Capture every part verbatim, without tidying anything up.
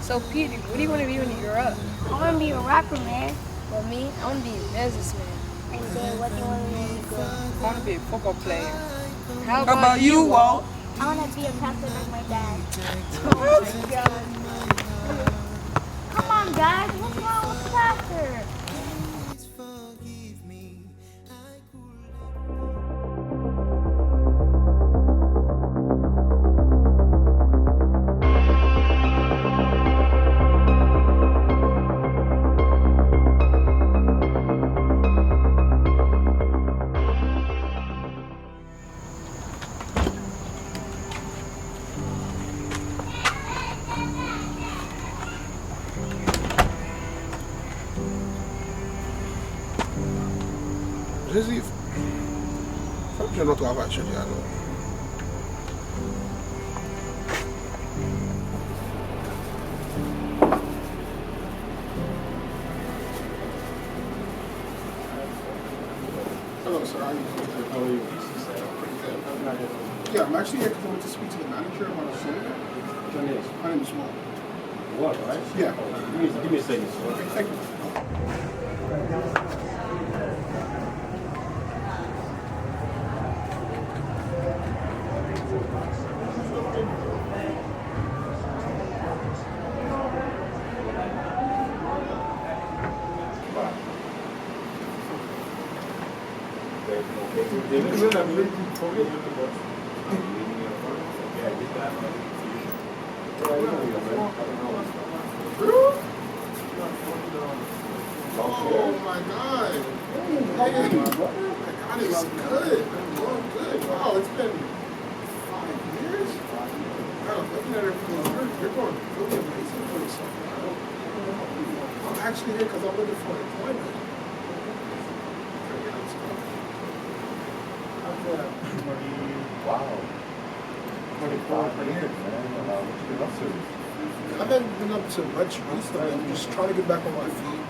So, Petey, what do you want to be when you grow up? I want to be a rapper, man. Well, me, I want to be a businessman. And then what do you want to be when you grow up? I want to be a football player. How about you, Walt? I want to be a pastor like my dad. Oh my God. Come on, guys. What's wrong with the pastor? Jezi, fò m jwenn yon travay jodi a non. Hello, sir. How you doing? How are you? Pretty good. How can I help you? Yeah, I'm actually here to, to speak to the manager about a solar. What's your name? My name is Walt. Walt, right? Yeah. Oh, give me, give me a second, sir. Okay, thank you. Oh my God. Hey, that is good. Going good. Wow, it's been five years? Wow, looking at it from the front, you're going really amazing for yourself, man. I'm actually here 'cause I'm looking for employment. Wow. Twenty-five years, man. Uh, what you been up to? I haven't been up to much recently. I'm just trying to get back on my feet.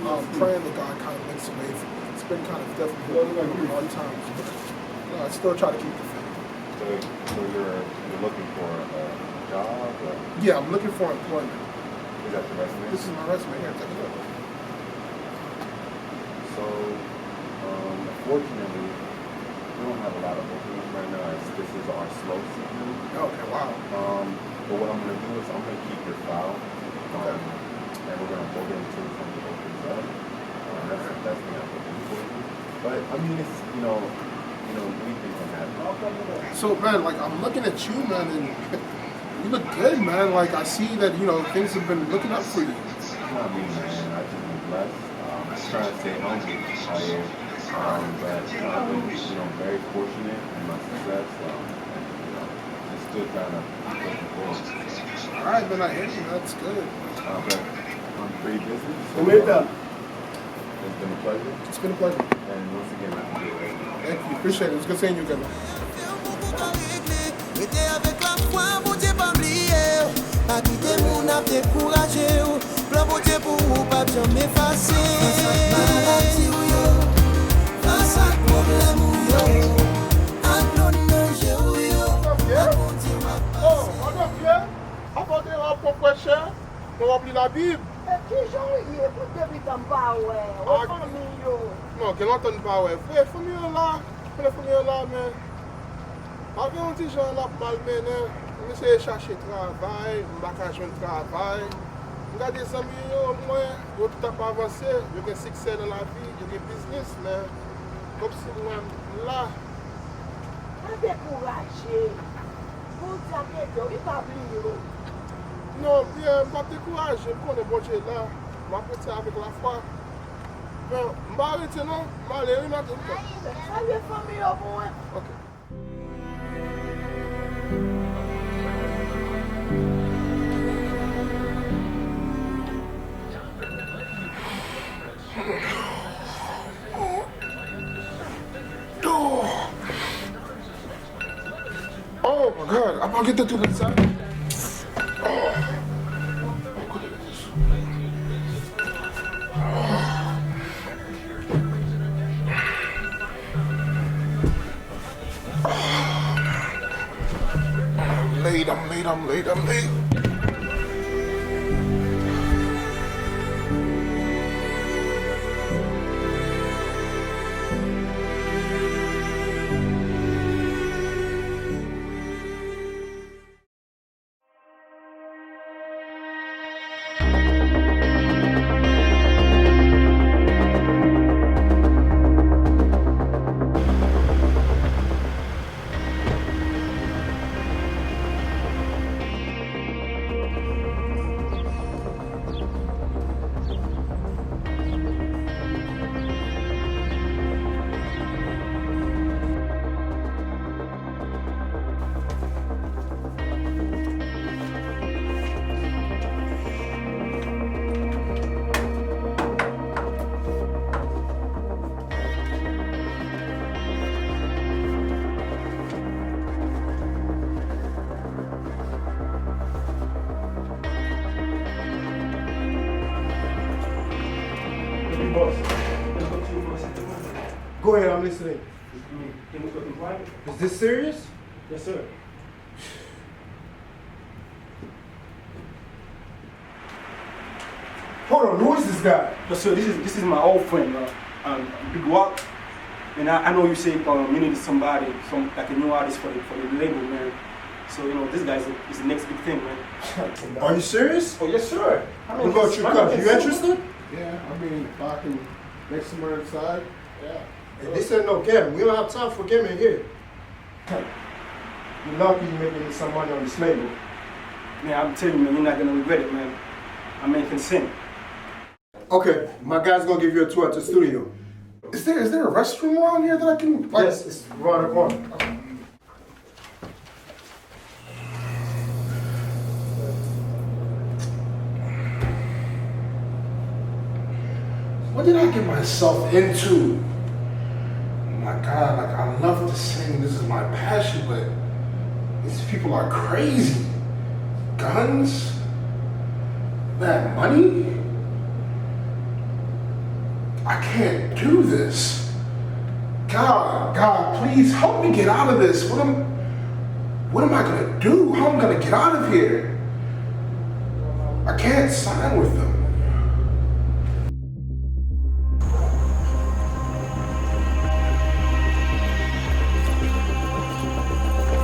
Um, praying that God kind of makes a way for me. It's been kind of definitely a hard time, but, uh, I still try to keep the faith. So, so you're, you're looking for a job, or? Yeah, I'm looking for employment. Is that your resume? This is my resume here. Take a look. So, um, unfortunately, we don't have a lot of openings right now, as this is our slow season. Okay, wow. Um, but what I'm gonna do is I'm gonna keep your file, um, and we're gonna hold it until something opens up. Um, that's the best thing I can do for you. But, I mean, it's, you know, you know, anything can happen. So, man, like, I'm looking at you, man, and you look good, man. Like, I see that, you know, things have been looking up for you. Not me, man. I just been blessed. Um, just trying to stay humble out here. Um, but, you know, I've been, you know, very fortunate in my success. Um, and, you know, just still trying to keep pushing forward. All right, man, I hear you. That's good. Uh, but I'm pretty busy, so, uh, it's been a pleasure. It's been a pleasure. And once again, I can do it right now. Thank you. Appreciate it. It's good seeing you again, man. Rete avèk lafwa, Bondye pa bliye w. Pa kite moun ap dekouraje w. Plan Bondye pou ou p ap janm efase. Fas ak maladi w yo, fas ak pwoblèm ou yo, ak lòn nan je w yo, ak Bondye w ap pase. Apa w te wè w pran pwèchè, mwen w ap li Labib. E kijan w ye? Pou depi tan m pa wè w, fanmi yo? Non, gen lontan n pa wè vre. Fanmi yo la, konnen fanmi yo la, men pa gen yon ti jan l ap malmennen. M eseye chache travay, m pa ka jwenn travay. M gade zanmi yo, m wè yo tout ap avanse, yo gen siksè nan lavi, yo gen biznis, men kòmsi mwen m la. Pa dekouraje. Bondye ap ede w, li p ap bliye w. Non, byen, m p ap dekouraje, m konnen Bondye la, m ap rete avèk lafwa. Men, m pa rete non, m ale wi, m ap di w. Salye fanmi yo pou mwen. Ok. Oh my God, apa w kite tou lè sa? Oh. I'm late, I'm late, I'm late, I'm late. Boss, can I talk to you for a second, man? Go ahead, I'm listening. I mean, can we talk in private? Is this serious? Yes, sir. Hold on, who is this guy? No, sir, this is, this is my old friend, uh, um, Big Walk. And I, I know you say, um, you needed somebody, some, like, a new artist for the, for the label, man. So, you know, this guy is the, is the next big thing, man. Are you serious? Oh, yes, sir. I mean, what about you, Cuff? You interested? Yeah, I mean, if I can make some money on the side, yeah. Hey, this ain't no game. We don't have time for gaming here. You're lucky you're making some money on this label. Man, I'm telling you, man, you're not gonna regret it, man. I'm making sense. Okay, my guy's gonna give you a tour at the studio. Is there, is there a restroom around here that I can, like... Yes, it's right around the corner. What did I get myself into? My God, like, I love to sing. This is my passion, but these people are crazy. Guns? That money? I can't do this. God, God, please help me get out of this. What am, what am I gonna do? How am I gonna get out of here? I can't sign with them.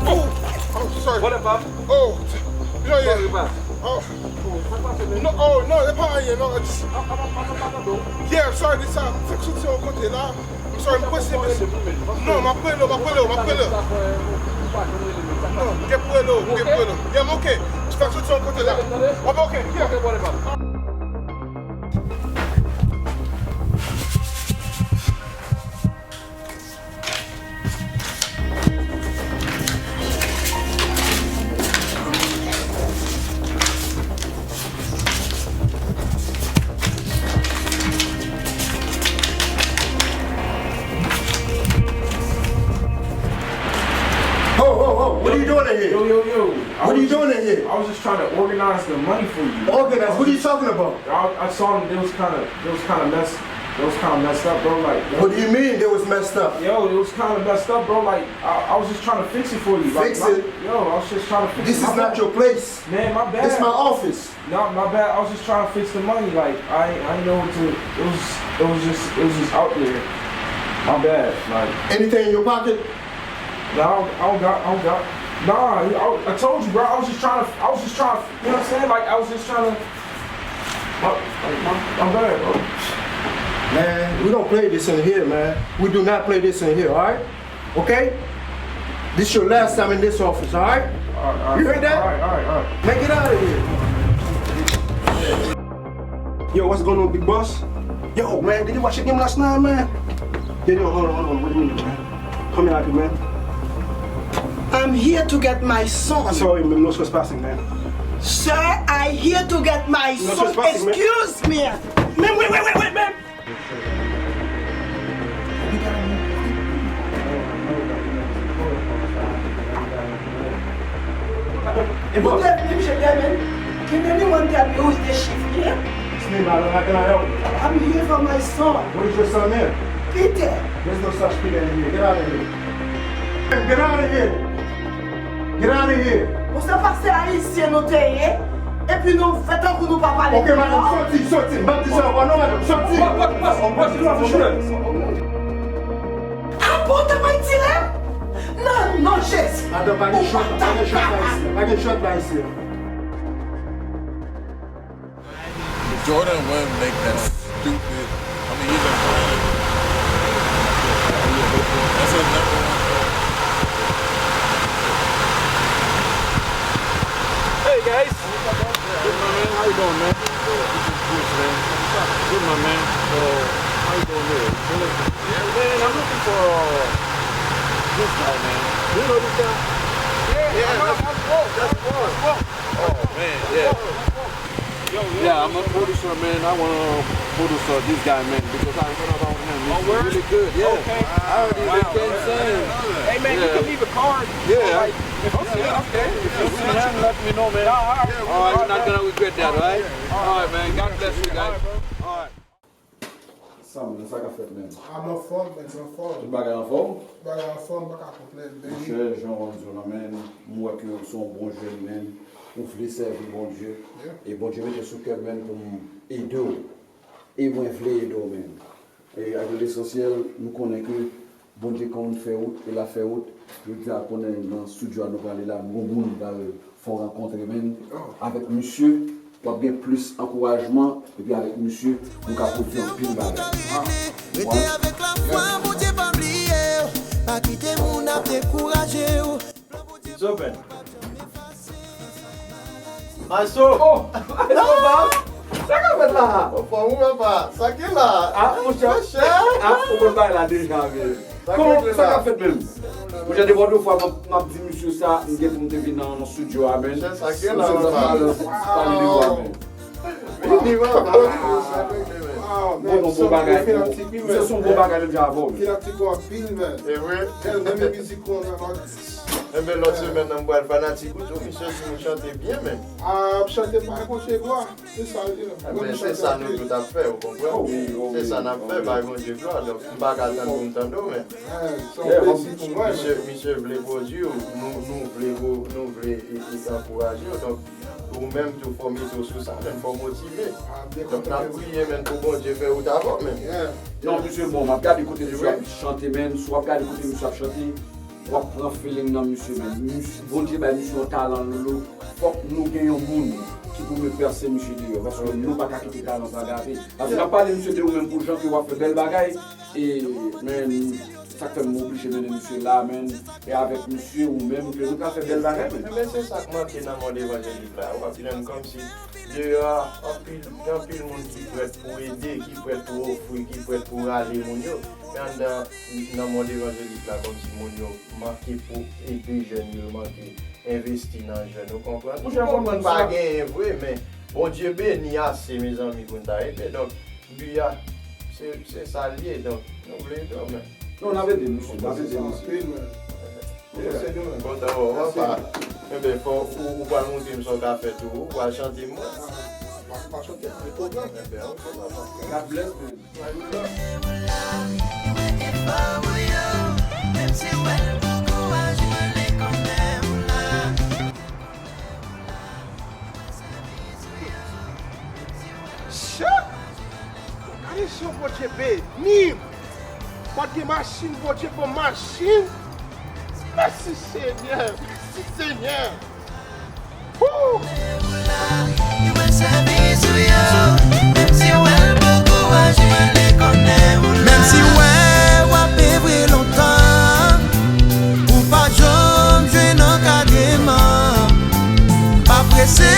Oh, oh, sorry. What about? Oh, yeah, yeah. Sorry, boss. Oh. No, oh, no, e pa anyen, no, just... Yeah, I'm sorry, this time, fèk soti yon kote la. I'm sorry, m prese, mesye. Non, m ap rele w, m ap rele w, m ap rele w. Non, m gen pou rele w, m gen pou rele w. Yeah, I'm okay. Fèk soti yon kote la. I'm okay, yeah. Ho, ho, ho, what are you doing in here? Yo, yo, yo. What are you doing in here? I was just trying to organize the money for you. Organize? What are you talking about? I, I saw them. They was kind of, they was kind of messed, they was kind of messed up, bro. Like, yo. What do you mean they was messed up? Yo, it was kind of messed up, bro. Like, I, I was just trying to fix it for you. Like, fix it? Yo, I was just trying to fix it. This is not your place. Man, my bad. This is my office. Nah, my bad. I was just trying to fix the money. Like, I, I didn't know what to. It was, it was just, it was just out there. My bad. Like, anything in your pocket? No, I don't, I don't got, I don't got. Nah, I, I told you, bro. I was just trying to, I was just trying to, you know what I'm saying? Like, I was just trying to. My, like, my, my bad, bro. Man, we don't play this in here, man. We do not play this in here, all right? Okay? This your last time in this office, all right? All right, all right. You heard that? All right, all right, all right. Now get out of here. Yo, what's going on, big boss? Yo, man, did you watch the game last night, man? Yo, yo, hold on, hold on, wait a minute, man. Come here, man. I'm here to get my son. Sorry, man, no trespassing, man. Sir, I here to get my son. No trespassing, man. Excuse me. Man, wait, wait, wait, wait, man. Ou te vle m jete men, kenbe mi wan tèl yo te chifye. It's me, Marlon. How can I help you? I'm here for my son. Where's your son at? Peter. There's no such Peter in here. Get out of here. Get out of here. Get out of here. Bon, se pa se Ayisyen nou te ye, epi nou fè tankou nou pa pale kreyòl. Ok, madanm, soti, soti. M p ap di sa ankò non, madanm, soti. What, what, what, what you want for sure? Ah bon, w t ap retire m? Nan non Jezi. Madanm, pa gen chòt, pa gen chòt la isi. Pa gen chòt la isi. Jordan Webb make that stupid. I mean, he's a fan. That's his number one fan. Hey, guys. Good, my man. How you doing, man? This is Bruce, man. Good, my man. So, how you doing there? Good. Yeah, man, I'm looking for, uh, this guy, man. You know this guy? Yeah, yeah, I know. That's Paul. That's Paul. Oh, man, yeah. Yeah, I'm a producer, man. I wanna produce, uh, this guy, man, because I heard about him. He's really good, yeah. Okay. I heard he's a cancer. Hey, man, you can leave a card. Yeah. Like, if you see him, okay. If you see him, let me know, man. All right, you're not gonna regret that, all right? All right, man. God bless you guys. All right. Sa moun sa k ap fèt menm? A m anfòm, men m anfòm. Tout bagay anfòm? Bagay anfòm, pa ka konplèn. Monchè, jan w ap di w la menm, m wè ke w se yon bon jèn menm, ou vle sèvi Bondye, e Bondye mete sou kè m menm pou m ede w. E mwen vle ede w menm. E ak lesansyèl, nou konnen ke Bondye konn fè wout, e l ap fè wout. Jodi a konnen nan estidyo a nou prale la, m gon moun m pral fè w rankontre menm. Avèk misye, w ap gen plis ankourajman, epi avèk misye, nou ka pwodui anpil bagay. Rete avèk lafwa, Bondye pa bliye w. Pa kite moun ap dekouraje w. It's open. Maestro! Oh! Maestro Bab! Sa k ap fèt la? Anfòm ou papa? Sa ki la? Ah, monchè. Ah, ou konn bagay la deja, men. Kòman sa k ap fèt menm? Monchè, depi yon fwa m ap di misye sa, m gen pou m te vin nan nan estidyo a, men. Monchè, sa ki la, papa? Pale de bwa, men. Vini, papa. Bon, bon, bon bagay, bon. Misye se yon bon bagay, menm jan avè w, men. Fanatik ou anpil, men. E vre? Tèl menm mizik ou anpil. Enben, lòt semèn nan, m pral fanatik ou tou, misye, si nou chante byen, men. Ah, ap chante bay Bondye glwa. Se sa l ye. Enben, se sa nou tout ap fè, ou konprann? Se sa n ap fè, bay Bondye glwa. Donk, m pa ka tann pou m tande w, men. Ah, se yon plezi pou mwen. Misye, misye vle pwodui w, nou, nou vle, nou vle e, e ankouraje w. Donk, ou menm tou, fò w mete w sou sa, men fò w motive. Ah, byen Donk, n ap kontan. Priye, men, pou Bondye fè wout avè w, men. Yeah. Non, misye bon, m ap gade kote misye ap chante, men si w ap gade kote misye ap chante, w ap pran feeling nan misye, men misye, Bondye bay misye yon talan, Lolo. Fòk nou gen yon moun ki pou met pèse misye deyò, paske nou pa ka kite talan sa gate. Paske n ap pale misye de ou menm pou jan ke w ap fè bèl bagay, e, men, sa k fè m oblije mennen misye la, men, e avèk misye ou menm ke nou ka fè bèl bagay, men. Enben, se sa k manke nan mond evanjelik la. W ap jwenn kòmsi deyò a, anpil, gen anpil moun ki prèt pou ede, ki prèt pou ofri, ki prèt pou rale moun yo. Men anndan, nan mond evanjelik la, kòmsi moun yo manke pou ede jèn yo, manke envesti nan jèn, ou konprann? Monchè, Ou konprann, konprann pa sa. Genyen vre, men Bondye beni ase, mezanmi, pou n ta ede. Donk, bi a, se, se sa l ye, donk, nou vle ede w, men. Non, n ap ede misye, n ap ede misye. Anpil, men. Mwen se de men. Kontan wè w, papa. Enben, fò ou, ou pral montre m sa w ka fè tou. Ou pral chante m, mwen. Pa, pa chante, pa de pwoblèm. Enben, ok, papa. God bless, man. Chè! Gade jan Bondye beni m! Mwen gen machin, Bondye ban m machin! Mèsi Senyè! Mèsi Senyè! Woo! Li wè sèvis ou yo, menm si w wè l poko aji, li konnen ou la. Menm si w wè w ap evre lontan, ou pa janm jwenn ankadreman. Pa prese,